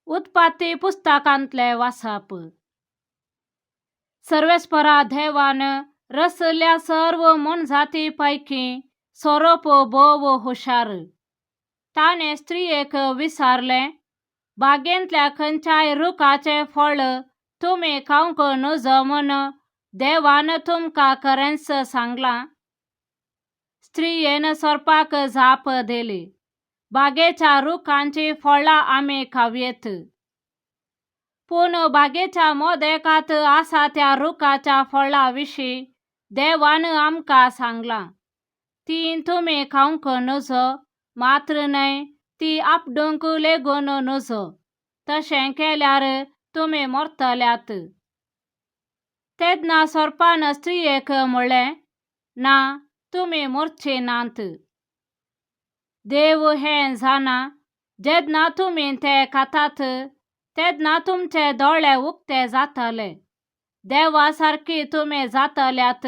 उत्पत्ती पुस्तकांतलें वाचप. सर्वेस्परा देवान रचल्या सर्व मोनजाती पैकी सोरोप भोव हुशार. ताणें स्त्रियेक विचारलें, बागेंतल्या खंयच्याय रुखाचें फळ तुमी खावंक नजो म्हूण देवान तुमकां खरेंच सांगलां? स्त्रियेन सोरपाक जाप दिली, बागेच्या रुखांचीं फळां आमी खावयेत. पूण बागेच्या मोदेकात आसा त्या रुखाच्या फळा विशीं देवान आमकां सांगलां, तीं तुमी खावंक नजो, मात्र न्हय ती आपडूंक लेगून नजो, तशें केल्यार तुमी मरतल्यात. तेन्ना सोरपान स्त्रियेक म्हणलें, ना, तुमी मरचे नात. देव हें जाणा, जेन्ना तुमी ते खातात तेन्ना तुमचे दोळे उक्ते जातले, देवा सारकी तुमी जातल्यात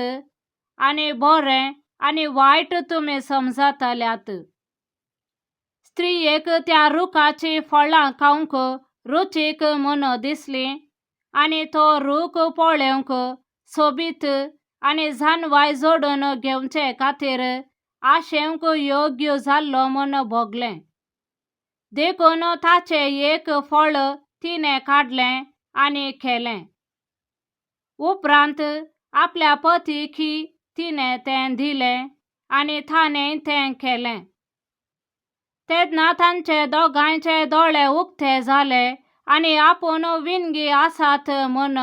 आनी बरें आनी वायट तुमी समजतल्यात. स्त्रियेक त्या रुखाचीं फळां खावंक रुचीक म्हूण दिसलीं आनी तो रूख पळोवंक सोबीत आनी जानवाय जोडून घेवचे खातीर आशेवंक योग्य जाल्लो म्हूण भोगलें. देखून ताचें एक फळ तिणें काडलें आनी केलें. उपरांत आपल्या पतीक तिणें तें दिलें आनी ताणें तें केलें. तेन्ना तांचे दोगांयचे दोळे उक्ते जाले आनी आपूण विणगी आसात म्हूण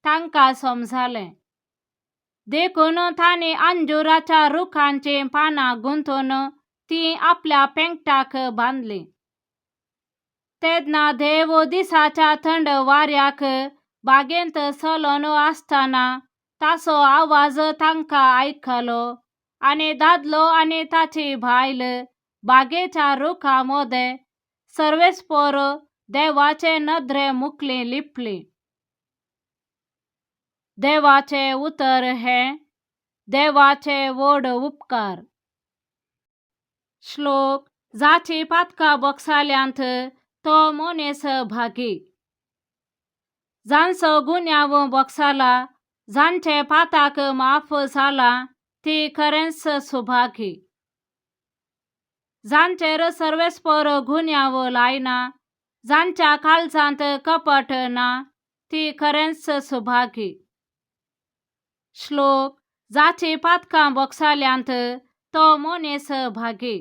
तांकां समजलें. देखून तांणी अंजुराच्या रुखांचीं पानां गुंतून तीं आपल्या पेंकटाक बांदलीं. तेन्ना देव दिसाच्या थंड वाऱ्याक बागेंत चलोन आसतना ताचो आवाज तांकां आयकलो आनी दादलो आनी ताची बायल बागेच्या रुखा मदें सर्वेस्पर देवाचे नदरे मुखली लिपली. देवाचें उतर हें देवाचे व्हड उपकार. श्लोक. जाची पातकां बोगसाल्यांत तो मनीस भागी. जांचो गुन्यांव बोगसाला, जांचे पाताक माफ जालां ती खरेंच सुभागी. जांचेर सर्वेस्पर गुन्यांव लायना, जांच्या काळजांत कपट ना ती खरेंच सुभागी. श्लोक. जाची पातकां बोगसाल्यांत तो मनीस भागी.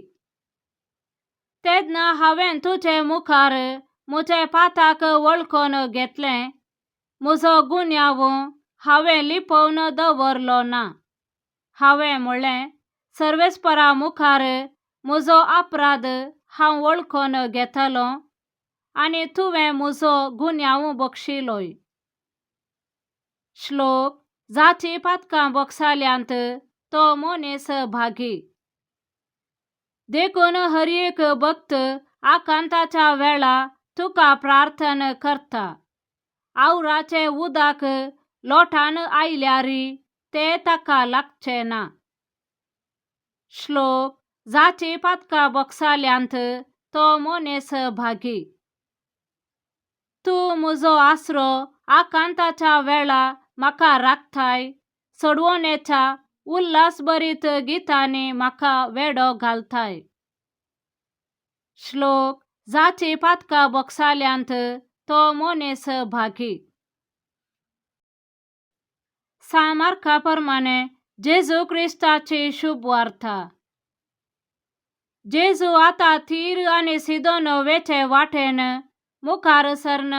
तेन्ना हांवें तुजे मुखार म्हजे पाताक वळखून घेतलें, म्हजो गुन्यांव हांवें लिपोवन दवरलो ना. हांवें म्हणलें, सर्वेस्परा मुखार म्हजो अपराध हांव वळखून घेतलो आनी तुवें म्हजो गुन्यांव बक्षिलोय. श्लोक. जाची पातकां बोगसाल्यांत तो मनीस भागी. देखून हर एक भक्त आकांताच्या वेळा तुका प्रार्थना करता. आवराचें उदक लोटान आयल्यार तें ताका लागचें ना. श्लोक. जाची पातकां बोगसाल्यांत तो मनीस भागी. तूं म्हजो आसरो आकांताच्या वेळा म्हाका राखताय, सोडवणेच्या उल्हासभरीत गितांनी म्हाका वेडो घालताय. श्लोक. जाची पातकां बोगसाल्यांत तो मनीस भागी. सांत मार्का प्रमाणे जेजू क्रिस्ताची शुभ वार्ता. जेजू आतां तीर आनी सिदोन वेचे वाटेन मुखार सरन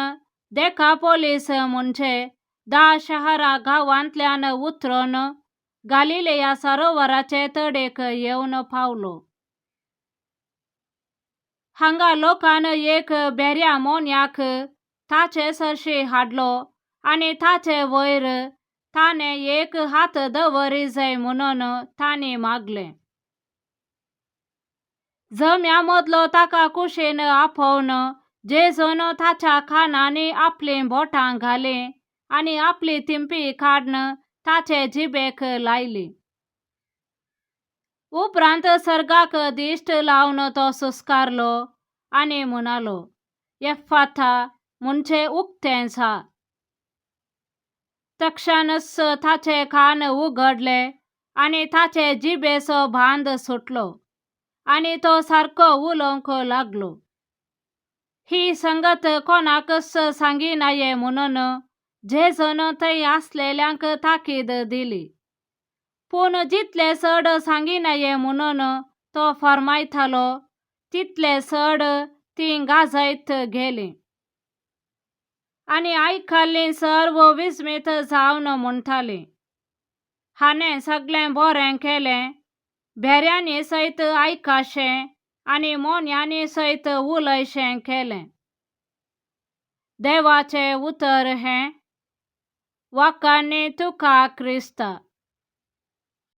देकापोलीस म्हणजे धा शहरा गांवांतल्यान उतरून गालिलेया सरोवराचे तडेक येवन पावलो. हांगा लोकान एक बेऱ्या मोन्याक ताचे सरशी हाडलो आनी ताचे वयर ताणें एक हात दवरी जाय म्हणून तांणी मागलें. जम्या मदलो ताका कुशीन आपोवन जेजून ताच्या कानांनी आपलीं बोटां घालीं आनी आपली थिंपी काडून ताचे जिबेक लायली. उपरांत सर्गाक दिश्ट लावन तो सुस्कारलो आनी म्हणालो, एफ्फाता, म्हणजे उक्तें जा. तक्षणच ताचे कान उगडले आनी ताचे जिबेचो बांद सुटलो आनी तो सारको उलोवंक लागलो. ही संगत कोणाकच सांगिनाये म्हणून जेजून थंय आसलेल्यांक ताकीद दिली. पूण जितले चड सांगिनाये म्हणून तो फर्मायतालो तितले चड तीं गाजयत गेलीं. आनी आयकल्लीं सर्व विस्मीत जावन म्हणटालीं, हाणें सगळें बरें केलें, भेऱ्यांनी सयत आयकाशें आनी मोन्यांनी सयत उलयशें केलें. देवाचें उतर हें. वाखाणी तुका क्रिस्ता.